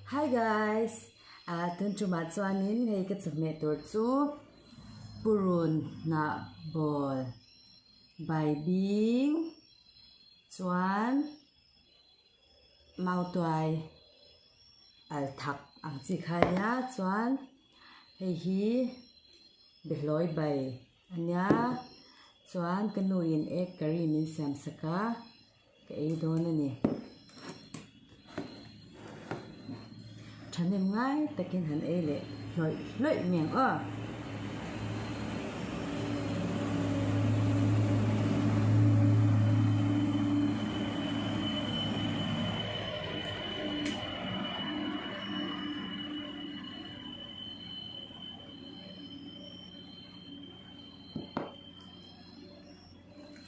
Hi guys ah tun tumah chuanin hei ka chawhmeh tur chu purun hnah bawl bai bing chuan mautuai al thak ang chi kha a nia chuan hei hi behlawi bai a nia chuan ka nuin egg curry min siam sak a ka ei dawn a ni. Thahnem ngai takin han ei leh hlawih hlawih mai ang aw.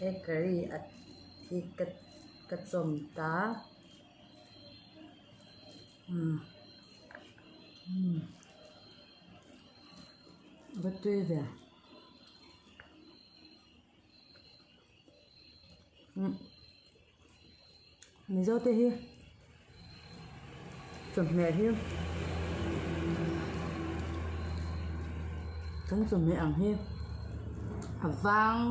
Egg curry a hi ka ka chawm ta umm umm va tui ve umm mizo te hi chawhmeh hi kan chawhmeh ang hi a vang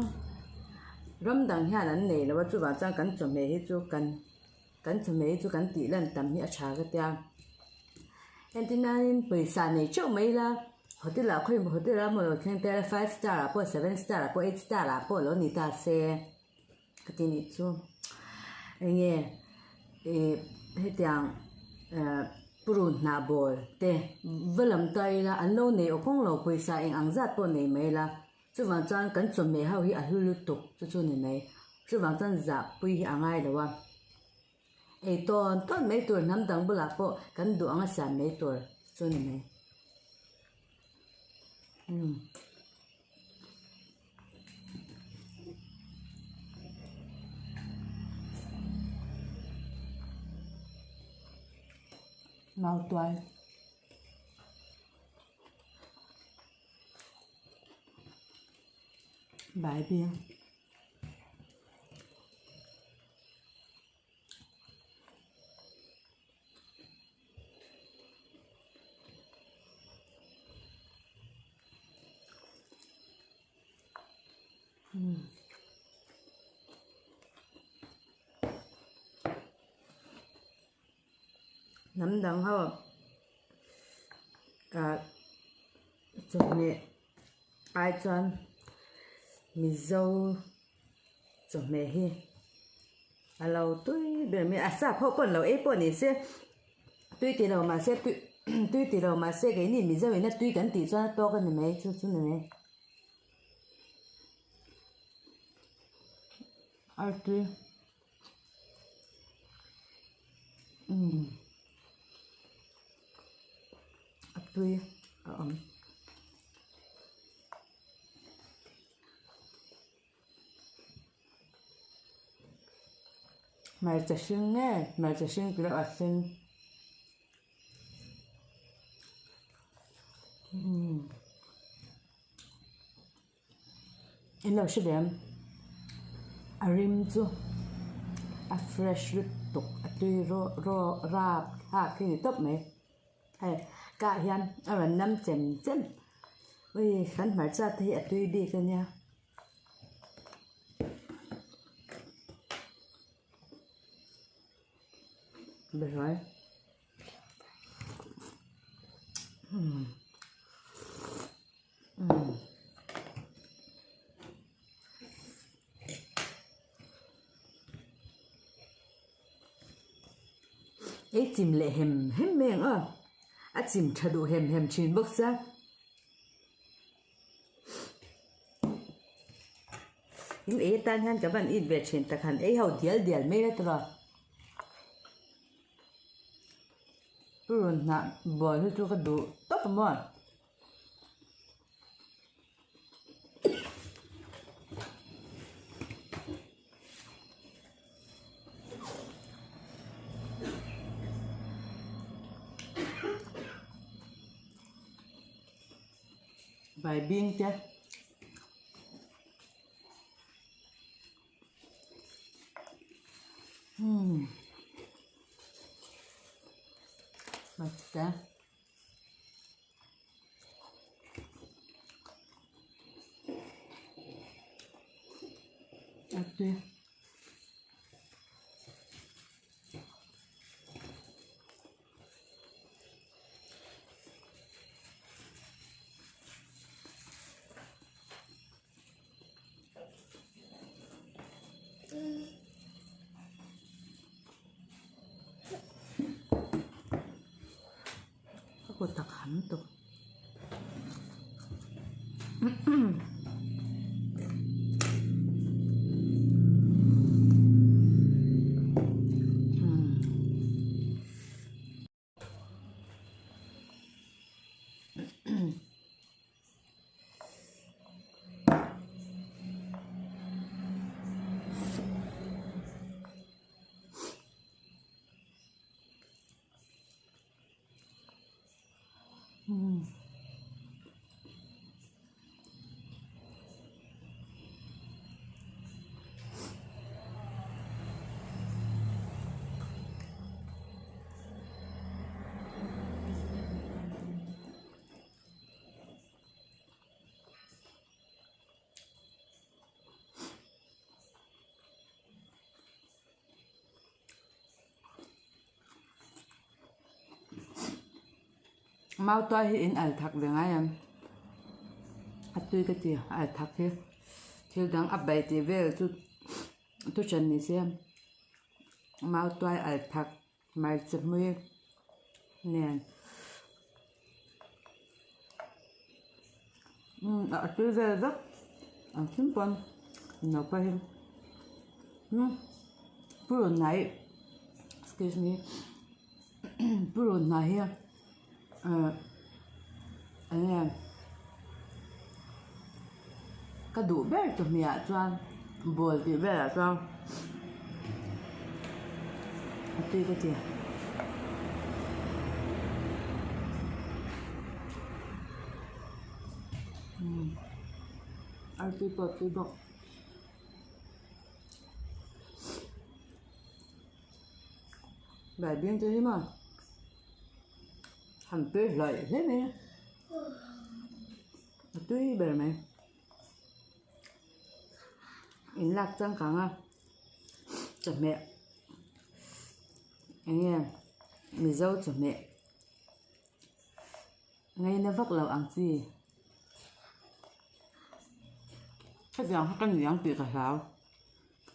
ram dang hian an nei lo a chuvang chuan kan chawhmeh hi chu kan kan chawhmeh hi chu kan tih lan tam hi a tha ka tia entir nain pawisa nei theuh mai ila hotel ah khawi emaw hotel ah emaw lo thleng ta ila five star ah pawh seven star ah pawh eight star ah pawh lo ni ta se. Ka ti nih chu enge ih hetiang eh purun hnah bawl te va lam ta ila an lo nei awk kawng lo pawisa eng ang zat pawh nei mai ila chuvang chuan kan chawhmeh ho hi a hlu lutuk chu chu ni mai chuvang chuan zah pui hi a ngai lo a ei tawn tawn mai tur hnam dang bulah pawh kan duh anga siam mai tur chu ni mai umm. Mautuai bai biang. Hnam dang ho ah chawhmeh ai chuan Mizo chawhmeh hi a lo tui ber mai a a sap ho pawh an lo ei pawh ni se tui ti lo mahse tui tui ti lo mahse keini Mizo in a tui kan tih chuan a tawk a ni mai chu chu ni mai artui umm a tui a awm. Hmarcha hring nge hmarcha hring tih loh a sen umm in lo hre ve em a rim chu a fresh lutuk a tui rawh rawh rap thlak hi a ni tawp mai hei kah hian a rawn nam chem chem ui kan hmarcha te hi a tui bik a nia. Behlawi umm umm ei chim leh hem hem mai ang aw a chim tha duh hem hem thin bawk sia. In ei atan hian ka van it ve thin tak han ei ho dial dial mai la tawh a purun hnah buai hi chu ka duh tawp a maw. Vai bing te umm Hmarcha te a tui. Ka kut a kham tawh. Mautuai hi in al thak ve ngai em? A tui ka ti al thak hi thil dang a bai tih vel chu thu hran ni se mautuai al thak hmarcha hmui nen umm a tui vel vek ang hrim pawn nawpa hi umm purun hnai excuse me purun hnai hi ahh eng nge ka duh ber chawhmeh ah chuan bawl tih velah chuan a tui ka ti. Artui pawh a tui bawk. Baibing te hi maw han tui hlaih hle mai a a tui ber mai in lak changkang a chawhmeh eng nge mizo chawhmeh ngaina vak lo ang chi hetiang kha ka ni ang tih ka hlau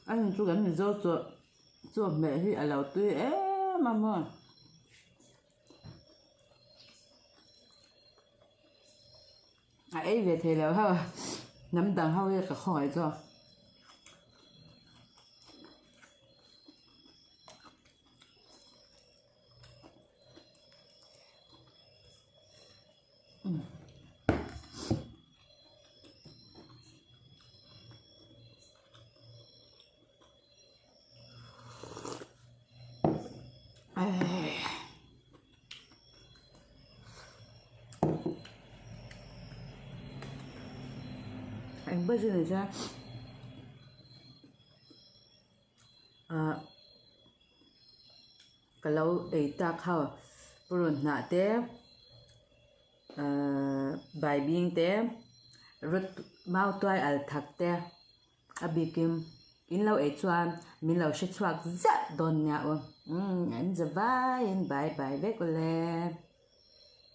a ni chu kan mizo chaw chawhmeh hi a lo tui em a maw. A ei ve thei lo ho hnam dang ho hi ka khawngaih zawk. Eng ber chu ni se ah ka lo ei tak ho purun hnah te ahh baibing te rawt mautuai al thak te. A bikin in lo ei chuan min lo hre chhuak ziah dawn nia aw. Umm an za vaiin bye bye vek ule.